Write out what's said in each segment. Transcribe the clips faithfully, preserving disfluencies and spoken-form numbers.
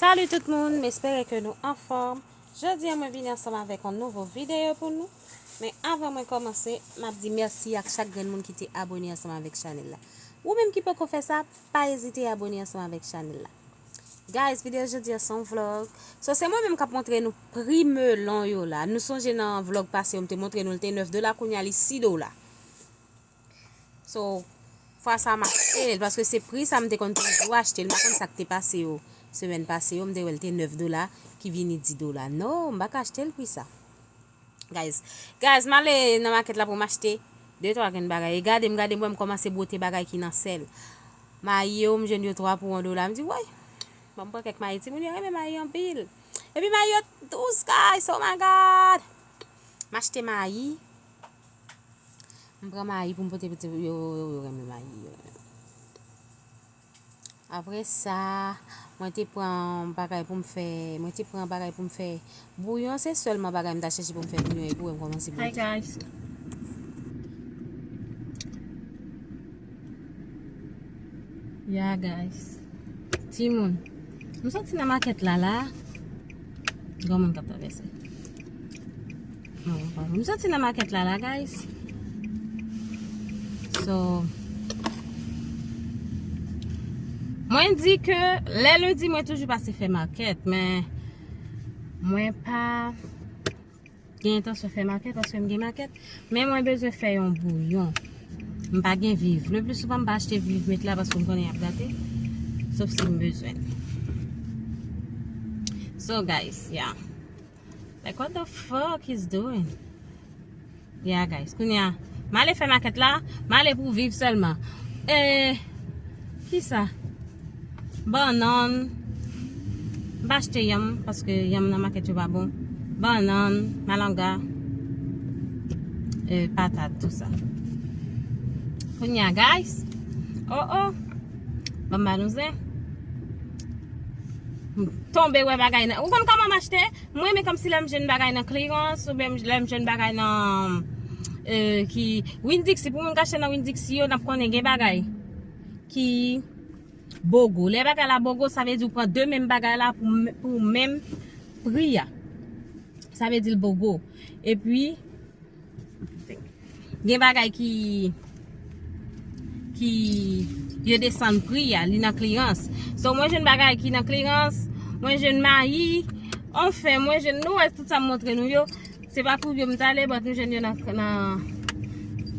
Salut tout moun, m espere ke nou anfòm. Jodi a mwen vini ansanm avèk yon nouvo videyo pou nou. Men avan mwen kòmanse, m ap di mèsi ak chak grenn moun ki te abone ansanm avèk chanèl la. Ou menm ki poko fè sa, pa ezite abone ansanm avèk chanèl la. Guys, videyo jodi a se yon vlog. So, se mwen menm k ap montre nou pri melon yo la. Nou sonje nan vlog pase yo, m te montre nou l te nèf dola, kounye a li sis dola. So, fwa sa m achte l, paske se pri sa m te konn toujou achte l. M pa konn sa k te pase yo semèn pase yo, m te wè l te nèf dola, ki vini dis dola. No, m pa ka achte l pri sa. Guys, guys, m ale nan makèt la pou m achte de twa grenn bagay. E gade m, gade m, wè m kòmanse bwote bagay ki nan sèl. Mayi yo, m jwenn yo twa pou yon dola. M di, woy, ban m pran kèk mayi. Timoun yo renmen mayi anpil. Epi mayi yo dous, guys, oh my God. M achte mayi. M pran mayi pou m pote pou ti yo, yo, yo renmen mayi, yo renmen. Apre sa, mwen te pran bagay pou m fè, mwen te pran bagay pou m fè bouyon, se sèlman bagay m ta chèche pou m fè bouyon, epi wè m kòmanse bouyon. Hi guys. Yeah guys. Timoun, m soti nan makèt la la. Granmoun k ap travèse. M soti nan makèt la la, guys. So, mwen di ke lè lendi, mwen toujou pase fè makèt, men mwen pa gen entansyon fè makèt paske m gen makèt, men mwen bezwen fè yon bouyon. M pa gen viv. Le pli souvan, m pa achte viv met la paske m konnen y ap gate. Sof si m bezwen. So, guys, yeah. Like, what the fuck is doing? Yeah, guys. Kounye a, m ale fè makèt la, m ale pou viv sèlman. E, kisa? Bannann. M pa achte yanm, paske yanm nan makèt yo pa bon. Bannann, malanga, e, patat, tout sa. Kounye a, guys. Oh, oh. Ban m ba nou zen. M tonbe wè bagay nan. Ou konn kòman m achte? Mwen renmen kòmsi lè m jwenn bagay nan klirans, oubyen lè m jwenn bagay nan, e, ki Winn-Dixie, pou moun k achte nan Winn-Dixie yo, n ap konnen gen bagay ki bogo. Lè bagay la bogo, sa vle di ou pran de menm bagay la pou, pou menm pri a. Sa vle di l bogo. Epi, gen bagay ki, ki yo desann pri a, li nan klirans. So, mwen jwenn bagay ki nan klirans, mwen jwenn mayi, anfen, mwen jwenn, nou wè tout sa m montre nou yo. Se pa pou yo m t ale, but m jwenn yo nan, nan,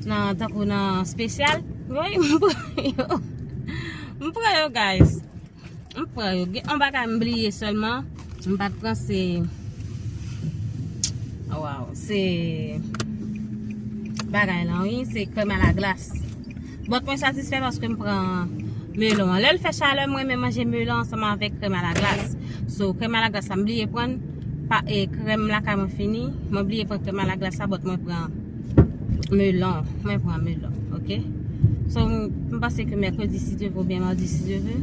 nan, tankou nan espesyal. Wi, m pran yo. M pran yo, guys. M pran yo. Gen yon bagay m bliye sèlman. M pa t pran se, waw, se bagay lan, wi, se krèm a la glas. But mwen satisfè paske m pran melon an. Lè l fè chalè, mwen renmen manje melon ansanm avèk krèm a la glas. So, krèm a la glas la, m bliye pran, pa, e, krèm lakay mwen fini. Mwen bliye pran krèm a la glas la, but mwen pran melon. Mwen pran melon, ok? So, m, m panse ke mèkredi, si Dye vle, oubyen madi, si Dye vle.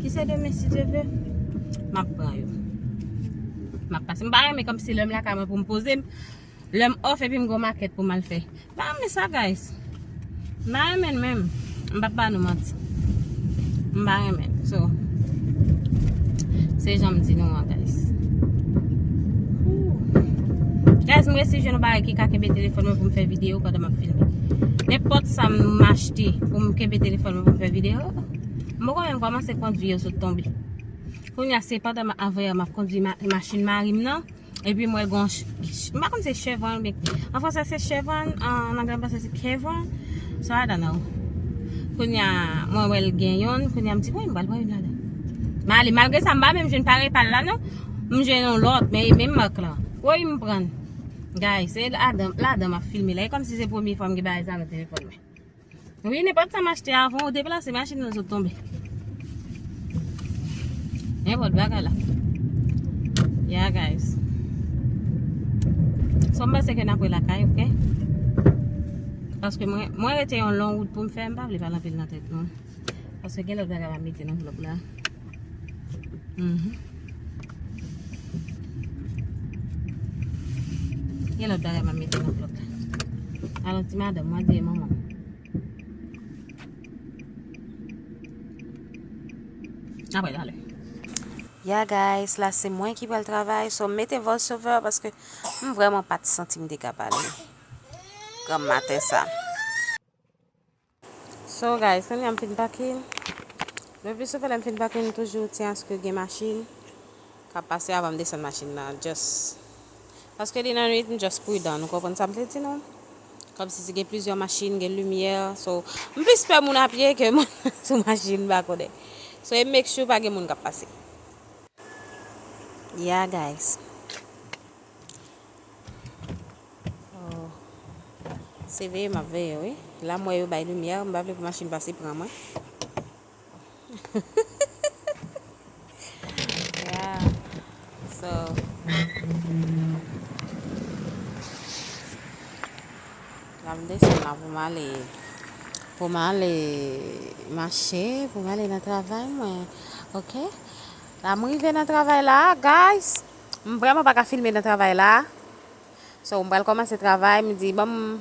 Ki se demen, si Dye vle? M ap pran yo. M ap pase. M pa renmen kòmsi lè m lakay mwen pou m poze m. Lè m off epi m gon makèt pou m al fè. M pa renmen sa, guys. M pa renmen l menm. M p ap ba nou manti. M pa renmen l. So, se jan m di nou an, guys. Ooh. Guys, m resi jwenn yon bagay ki ka kenbe telefòn mwen pou m fè videyo pandan m ap filme. Nenpòt sa m achte pou m kenbe telefòn mwen pou m fè videyo, m poko menm kòmanse kondwi yo sot tonbe. Kounye a, se pandan m, avanyè m ap kondwi ma-, machin mari m nan. Epi m wè gon ch-, ch-, m pa konn se Chevron oubyen, an fransè se Chevron, an anglè m panse se Kevron. So I don't know. Kounye a, mwen wè l gen youn, kounye a m di, woy, m pral pran youn ladan. M ale, malgre sa, m pa menm jwenn parèy pa l la, non. M jwenn yon lòt, men e menm mak lan. Woy, m pran l. Guys, se ladan, ladan m ap filme la. E kòmsi se premye fwa m gen bagay sa nan telefòn mwen. Wi, nenpòt sa m achte avan ou deplase machin nan sot tonbe. Nenpòt bagay la. Yeah, guys. So, m panse ke n ap wè lakay, ok? Paske mwen, mwen rete yon long wout pou m fè, m pa vle pale anpil nan tèt nou. Paske gen lòt bagay m ap mete nan vlòg la. Mhm. Gen lòt bagay m ap mete nan vlòg la. Alò, ti madanm, mwen di manman. Apre talè. Ya guys, la se mwen ki pral travay, so m mete voice over paske m vrèman pa t santi m te ka pale granm maten sa. So guys, kounye a m fin pake. Le pli souvan lè m fin pake, m toujou tyen aske gen machin k ap pase avan m desann machin nan. Just paske li nan nwit, m just pridan. Nou konprann sa m vle di nou? Kòmsi si gen plizyè machin, gen limyè. So, m plis pè moun a pye ke moun sou machin, m pa konnen. So, e make sure pa gen moun k ap pase. Yeah, guys. Oh. Se veye m ap veye, wi. La, m wè yo bay limyè, m pa vle pou machin pase pran mwen. Yeah. So, la m desann la pou m ale, pou m ale mache, pou m ale nan travay mwen. Oke? La m rive nan travay la, guys. M vrèman pa ka filme nan travay la. So, m pral kòmanse travay, m di, ban m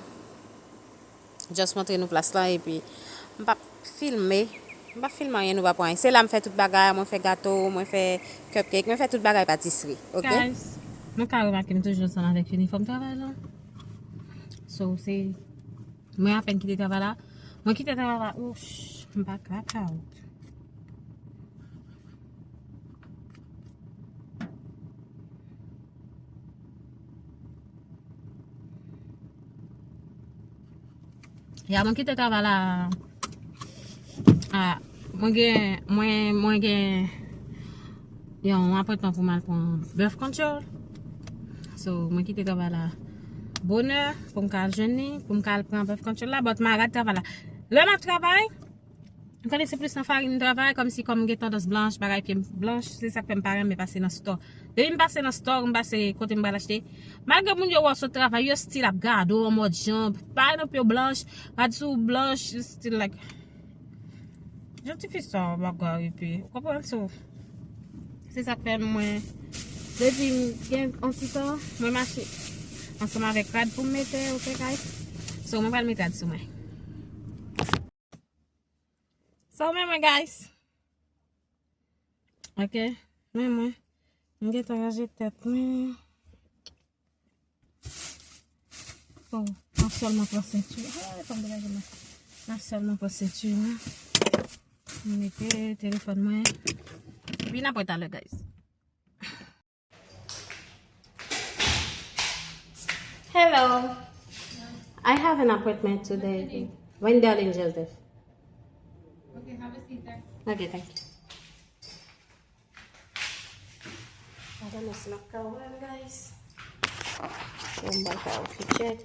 just montre nou plas lan, epi m p ap filme. M p ap filme anyen, nou p ap wè anyen. Se la m fè tout bagay, mwen fè gato, mwen fè cupcake, mwen fè tout bagay patisri, oke? Guys, nou ka remake m toujou ansanm avèk inifòm travay la. So, se mwen apèn kite travay la. Mwen kite travay la, ouch, m pa ka out. Ya, mwen kite travay la. Ah, mwen gen, mwen, mwen gen yon apwentman pou m al pran birth control. So, mwen kite travay la bonè pou m ka al jwenn li, pou m ka al pran birth control la, but m a rad travay la. Lè m ap travay, m konnen se plis nan farin m travay, kòmsi kòm m gen tandans blanch, bagay pye m blanch, se sa k fè m pa renmen pase nan store. Depi m pase nan store, m pase kote m pral achte, malgre moun yo wè w sot travay, yo still ap gade w an mòd jan, pa nan pye w blanch, rad sou w blanch, still like, jan tifi sa w bagay epi, ou konprann? So, se sa k fè mwen, depi m gen yon ti tan, mwen mache ansanm avèk rad pou m mete, oke, guys? So, mwen pral met rad sou mwen. Sa w men mwen, guys? Ok. Men mwen. M gentan ranje tèt mwen. Oh, m ap sèlman pran senti. Ah, fò m degaje mwen. M ap sèlman pran senti mwen. M mete telefòn mwen. Epi n ap wè talè, guys. Hello. I have an appointment today. Wendelin Joseph. Okay, have a seat there. Okay, thank you. I don't know, si m ap ka wè l, guys. Bon, m pral fè yon ti check.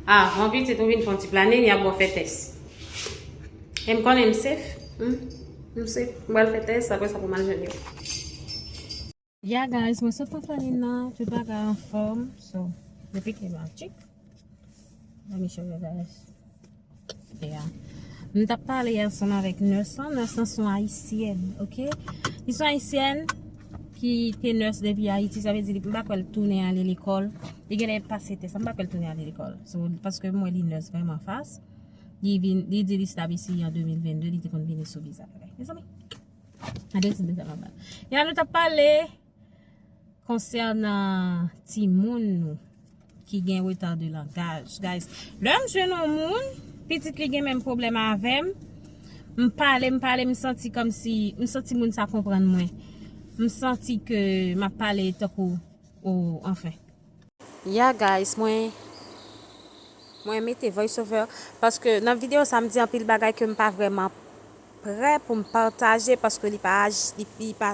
Ah, mon pitit, ou vin fè yon ti planin, y ap ba w fè tès. E m konnen m safe. Hmm? M safe. M pral fè tès, apre sa pou m al jwenn yo. Ya, guys, mwen sot nan planin nan, tout bagay anfòm. So, yo pike m ak chik. Let me show you guys. Yeah. M t ap pale ansanm avèk nurse lan. Nurse lan se yon ayisyèn, ok? Li se yon ayisyèn ki te nurse depi Ayiti, sa vle di li, m pa kwè l tounen ale lekòl. Li genlè pase tès la, m pa kwè l tounen ale lekòl. So, paske m wè li nurse vrèman fas. Li vin, li di li stab isi an de mil venn de, li te konn vini sou viza. Mezanmi. Gade ti de sa m ap pale. Ya, nou t ap pale konsènan timoun nou ki gen reta de langaj. Guys, lè m jwenn yon moun, pitit li gen menm pwoblèm avè m, m pale, m pale, m santi kòmsi, m santi moun sa konprann mwen. M santi ke m ap pale tankou, o, anfen. Ya, guys, mwen, mwen mete voice over paske nan videyo sa m di anpil bagay ke m pa vrèman prè pou m pataje paske li pa aji, li, li pa,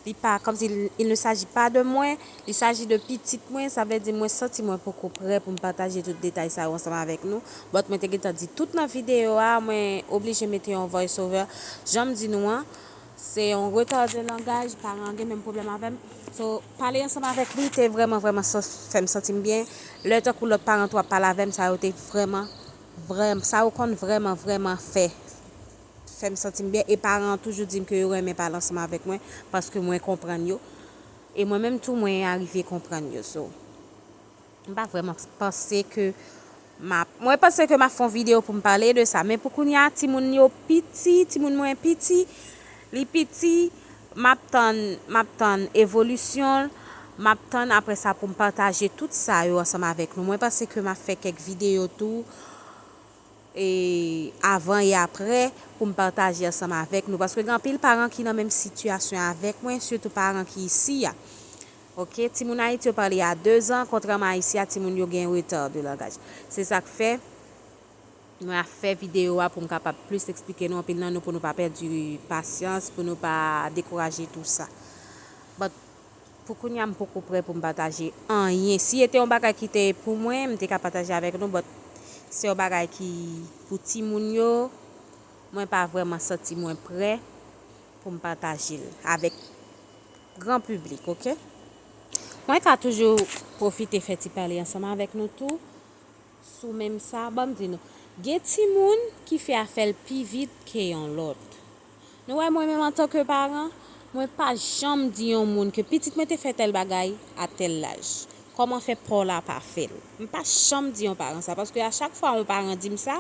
li pa, comme si il ne s'agit pas de mwen, il s'agit de pitit mwen, sa vle di mwen santi mwen poko prè pou m pataje tout detay sa yo ansanm avèk nou. But mwen te gentan di tout nan videyo a, mwen oblije mete yon voice over. Jan m di nou an, Se yon reta de langaj, paran an gen menm pwoblèm avè m. So, pale ansanm avèk li te vrèman, vrèman sa- fè m santi m byen. Lè tankou lòt paran tou ap pale avè m, sa yo te vrèman, vrèman, sa yo konn vrèman, vrèman fè, fè m santi m byen. E paran an toujou di m ke yo renmen pale ansanm avèk mwen, paske mwen konprann yo. E mwen menm tou, mwen arive konprann yo. So, m pa vrèman panse ke m ap, mwen panse ke m ap fè yon videyo pou m pale de sa. Men pou kounye a, timoun yo piti, timoun mwen piti, li piti, m ap tann, m ap tann evolisyon l, m ap tann apre sa pou m pataje tout sa yo ansanm avèk nou. Mwen panse ke m ap fè kèk videyo tou, e avan e apre, pou m pataje ansanm avèk nou. Paske gen anpil paran ki nan menm sitiyasyon avèk mwen, sitou paran ki isi a. Oke, timoun Ayiti yo pale a dezan, kontrèman a isi a, timoun yo gen reta de langaj. Se sa k fè, mwen ap fè videyo a pou m kapab plis eksplike nou anpil nan nou, pou nou pa pèdi pasyans, pou nou pa dekouraje, tou sa. But, pou kounye a, m poko prè pou m pataje anyen. Si e te yon bagay ki te pou mwen, m te ka pataje avèk nou, but se yon bagay ki pou timoun yo, mwen pa vrèman santi mwen prè pou m pataje l avèk gran piblik, oke? Mwen ka toujou pwofite fè ti pale ansanm avèk nou tou sou menm sa. Ban m di nou, gen timoun ki fè afè l pi vit ke yon lòt. Nou wè, mwen menm antanke paran, mwen pa janm di yon moun ke pitit mwen te fè tèl bagay a tèl laj. Kòman fè pa w la pa fè l? M pa janm di yon paran sa, paske a chak fwa yon paran di m sa,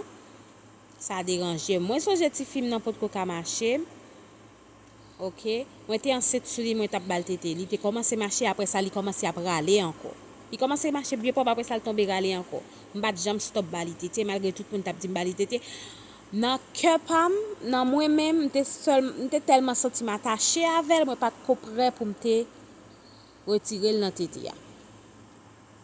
sa deranje m. Mwen sonje tifi m nan potko ka mache, oke? Mwen te ansent sou li, mwen t ap ba l tete. Li te kòmanse mache, apre sa, li kòmanse ap rale ankò. Li kòmanse mache byen pwòp, apre sa, l tonbe rale ankò. M pa t janm stòp ba li tete, malgre tout moun t ap di m ba li tete. Nan kè pa m, nan mwen menm, m te sèl, m te tèlman santi m atache avè l, mwen pa t ko prè pou m te retire l nan tete a.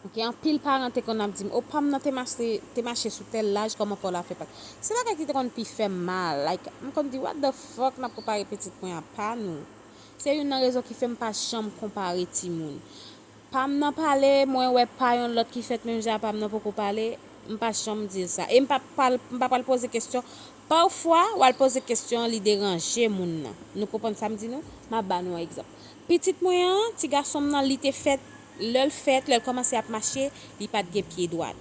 Oke, anpil paran te konn ap di m, "O, pa m nan te mache, te mache sou tèl laj, kòman pa w la fè pa?" Se bagay ki te konn pi fè m mal. Like, m konn di, "What the fuck, n ap konpare pitit mwen a pa nou?" Se youn nan rezon ki fè m pa janm konpare timoun. Pa m nan pale, mwen wè pa yon lòt ki fèt menm jan a pa m nan poko pale, m pa janm di l sa. E m pa pral, m pa pral poze kesyon. Pafwa, w al poze kesyon an, li deranje moun nan. Nou konprann sa m di nou? M ap ba nou yon egzanp. Pitit mwen an, ti gason m nan, li te fèt, lè l fèt, lè l kòmanse ap mache, li pa t gen pye dwat.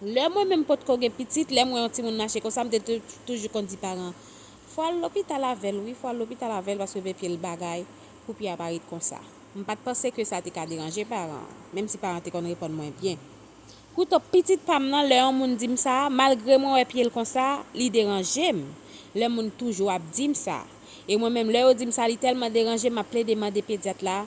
Lè mwen menm potko gen pitit, lè m wè yon timoun mache konsa, m te tou- toujou konn di paran, "Fò al lopital avè l, wi, fò al lopital avè l, paske vè pye l bagay, pou pye a pa ret konsa." M pa t panse ke sa te ka deranje paran an, menm si paran te konn reponn mwen byen. Poutan, pitit pa m nan, lè yon moun di m sa, malgre mwen wè pye l konsa, li deranje m. Lè moun toujou ap di m sa. E mwen menm, lè yo di m sa, li tèlman deranje m, m ap plede mande pedyat la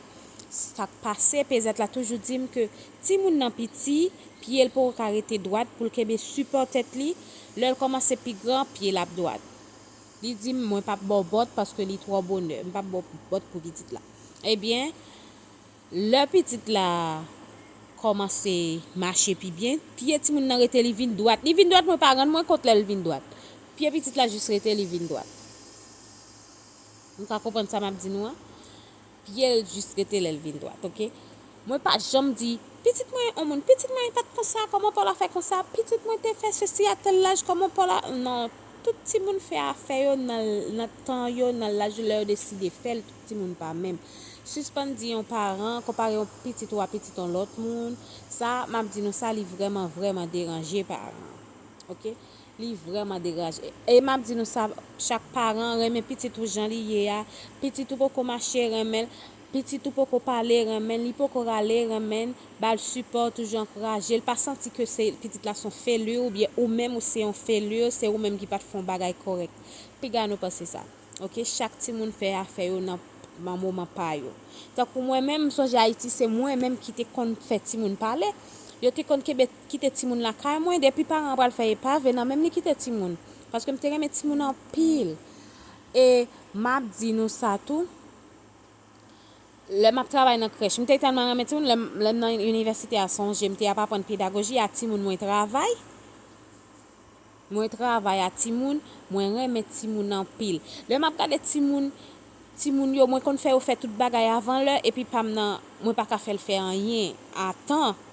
sa k pase. Pedyat la toujou di m ke timoun nan piti, pye l poko ka rete dwat pou l kenbe sipò tèt li. Lè l kòmanse pi gran, pye l ap dwat. Li di m, "Mwen p ap ba w bòt paske li twò bonè. M p ap ba w bòt pou pitit la." Ebyen, lè pitit la kòmanse mache pi byen, pye timoun nan rete li vin dwat. Li vin dwat, mwen pa rann mwen kont lè l vin dwat. Pye pitit la jis rete li vin dwat. Nou ka konprann sa m ap di nou an? Pye l jis rete lè l vin dwat, oke? Mwen pa janm di, "Pitit mwen, on moun, pitit mwen pa t konsa, kòman pa w la fè konsa? Pitit mwen te fè sesi a tèl laj, kòman pa w la?" Non, tout timoun fè afè yo nan, nan tan yo, nan laj yo, lè yo deside fè l, tout timoun pa menm. Sispann di yon paran, konpare yon pitit ou a pitit yon lòt moun. Sa, m ap di nou sa, li vrèman, vrèman deranje paran. Oke? Li vrèman deranje. E m ap di nou sa, chak paran renmen pitit ou jan li ye a. Pitit ou poko mache, renmen l. Pitit ou poko pale, renmen l. Li poko rale, renmen l. Ba l sipò, toujou ankouraje l. Pa santi ke se pitit la se yon feli oubyen ou menm ou se yon feli, se ou menm ki pa t fè yon bagay kòrèk. Piga nou panse sa. Oke, chak timoun fè afè yo nan, nan moman pa yo. Tankou mwen menm, m sonje Ayiti, se mwen menm ki te konn fè timoun pale. Yo te konn kenbe, kite timoun lakay mwen, depi paran an pral fè epave, nan menm li kite timoun. Paske m te renmen timoun anpil. E m ap di nou sa tou, lè m ap travay nan krèch, m te tèlman renmen timoun, lè m, lè m nan inivèsite a, sonje, m te ap aprann pedagoji a timoun mwen travay. Mwen travay a timoun, mwen renmen timoun anpil. Lè m ap gade timoun, timoun yo, mwen konn fè yo fè tout bagay avan lè, epi pa m nan, mwen pa ka fè l fè anyen a tan.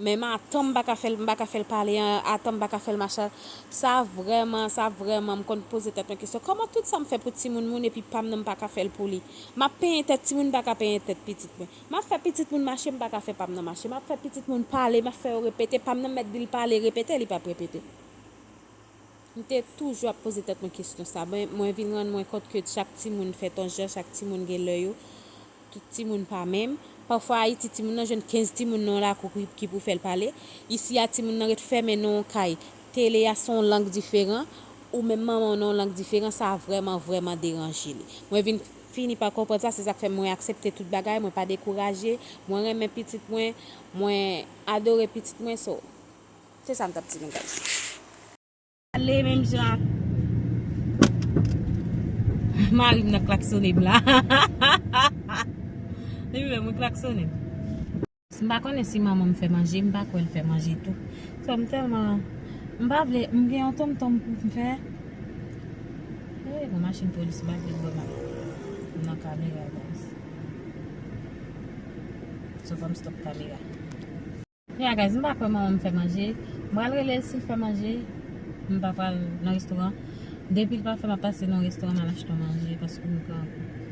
Menm atan m pa ka fè l, m pa ka fè l pale, atan m pa ka fè l mache. Sa vrèman, sa vrèman, m konn poze tèt mwen kesyon, kòman tout sa m fè pou timoun moun epi pa m nan m pa ka fè l pou li? M ap penyen tèt timoun, m pa ka penyen tèt pitit mwen. M ap fè pitit moun mache, m pa ka fè pa m nan mache. M ap fè pitit moun pale, m ap fè yo repete, pa m nan m mèt di l pale, repete, li p ap repete. M te toujou ap poze tèt mwen kesyon sa. Mwen, mwen vin rann mwen kont ke chak timoun fèt yon jan, chak timoun gen lè yo. Tout timoun pa menm. Pafwa Ayiti, timoun nan jwenn kenz timoun nan yon lakou ki, ki pou fè l pale. Isi a, timoun nan ret fèmen nan yon kay. Tele a se yon lang diferan. Ou menm manman w nan yon lang diferan, sa vrèman, vrèman deranje li. Mwen vin fini pa konprann sa, se sa k fè mwen aksepte tout bagay, mwen pa dekouraje, mwen renmen pitit mwen, mwen adore pitit mwen, so, se sa m t ap di nou, guys. Ale menm jan ak mari m nan klaksonnen m la. Depi lè mwen klaksonnen m. M pa konnen si manman m fè manje, m pa kwè l fè manje tou. So, m tèlman, m pa vle, m gen yon tonmtonm pou m fè. Hey, gen machin polis, m pa vle bwè m nan kamera, guys. So, fò m stop kamera. Ya, guys, m pa kwè manman m fè manje. M pral rele l si l fè manje. M pa pral nan restoran. Depi l pa fè, m ap pase nan restoran, m al achte yon manje, paske m grangou.